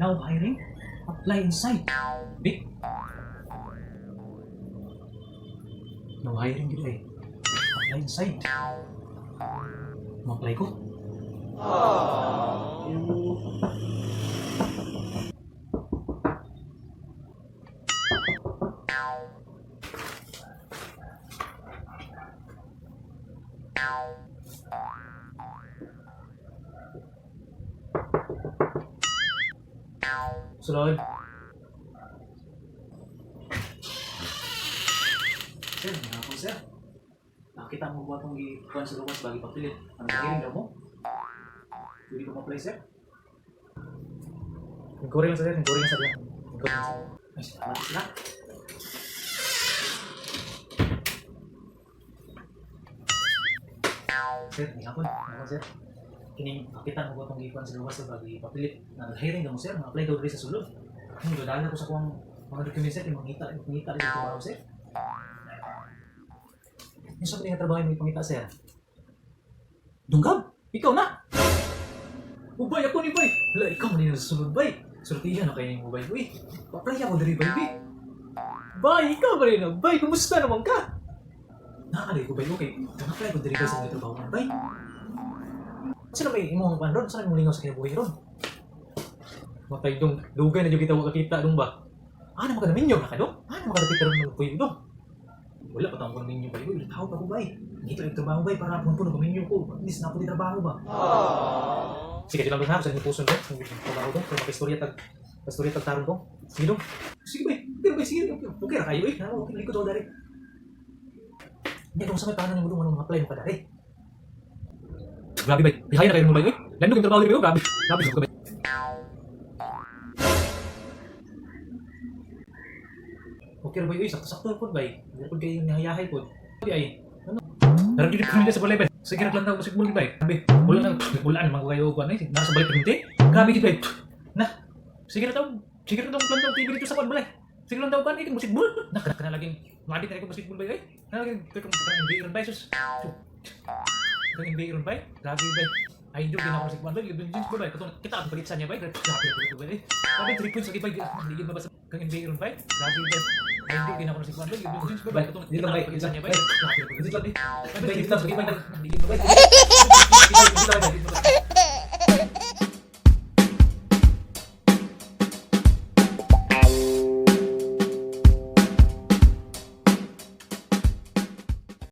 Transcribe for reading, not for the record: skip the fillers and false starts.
Now hiring? Apply inside. Big. Now hiring gid ay. Apply inside. Mo-apply ko. Sulod. Sir, mga ako sir. Nakita mo ba itong gikuhan sa luwas bagi papilit? Ano hiring daw mo? Pwede ko ma-apply, sir? Inquiry lang sir, inquiry lang sir. Inquiry lang sir. Ay, salamat sila. Sir, may hapon. May hapon, sir. Kining nakita mo ba itong gikuhan sa luwas bagi papilit? Nag-hiring daw mo, sir. Ma-apply daw diri sa sulod. Dodala ko sa kuwang mga documents, sir. Yung mangita, mangita rin sa trabaho, sir. Yung sa nga trabaho yung pangita, sir. Dunggab! Ikaw na! Ubay ako ni bay! Hala, ikaw man yung nasusunod, bay! Sultihan na kayo ng ubay. Uy, pa-apply ako diri, bay, bay! Bay, ikaw ba rin? Bay, kumusta naman ka? Nakakali ko, bay, okay. Nag-apply ko diri, bay, sa mga trabaho man, bay. Sino may imong kuan ron? Sino may lingaw sa kinabuhi ron? Matay dong, dugay na jud kita wa kakita dong ba? Ano man ka naminyo na ka dong? Ano man ka dapit karon ng puyo dong? Wala pa tawag ko minyo bay. Uy, tawag ako bay. Ngita yung trabaho bay para punto na minyo ko. At least na ako di trabaho ba? Sige, lang dong ha. Sa inyo puso dong. Trabaho dong. Pero makistorya tag istorya tag tarong dong. Sige dong. Sige bay. Okay bay, sige. Okay, okay ra kayo eh. Okay, likod ako dari. Hindi dong sa may paano nimo dong anong apply mo ka dari. Grabe bay. Bihaya na kayo mo bay. Uy, landong yung trabaho diri bay. Oh, grabe. Grabe sa bay. Okay ra bay. Uy, sakto-sakto po bay. Hindi po kayo nihayahay po. Ay, ano? Naragilid ko nila sa balay bay. Sige ra lang daw musik muli bay. Grabe. Wala na wala na mga kayo kuan eh. Nasa balay pinte. Grabe gid bay. Na. Sige ra daw. Sige ra daw plan daw TV dito sa kuan balay. Sige lang daw kuan eh musik bul. Na kana kana laging maadit na ko musik bul bay eh. Na laging kung kung NBA ron bay sus. Kung NBA ron bay. Grabe bay. Ay, hindi ko musik bul bay. LeBron James bay. Katong kita ang palit sa niya bay. Grabe grabe bay. Grabe 3 points lagi bay. Hindi gid mabasa kang NBA ron bay. Grabe bay. Ay, hindi ko musik bul bay. LeBron James bay. Katong Dito kita bay. ang palit sa niya bay. Dito Grabe bay. grabe bay. Dito Grabe bay. 3 points lagi bay. Hindi gid mabasa.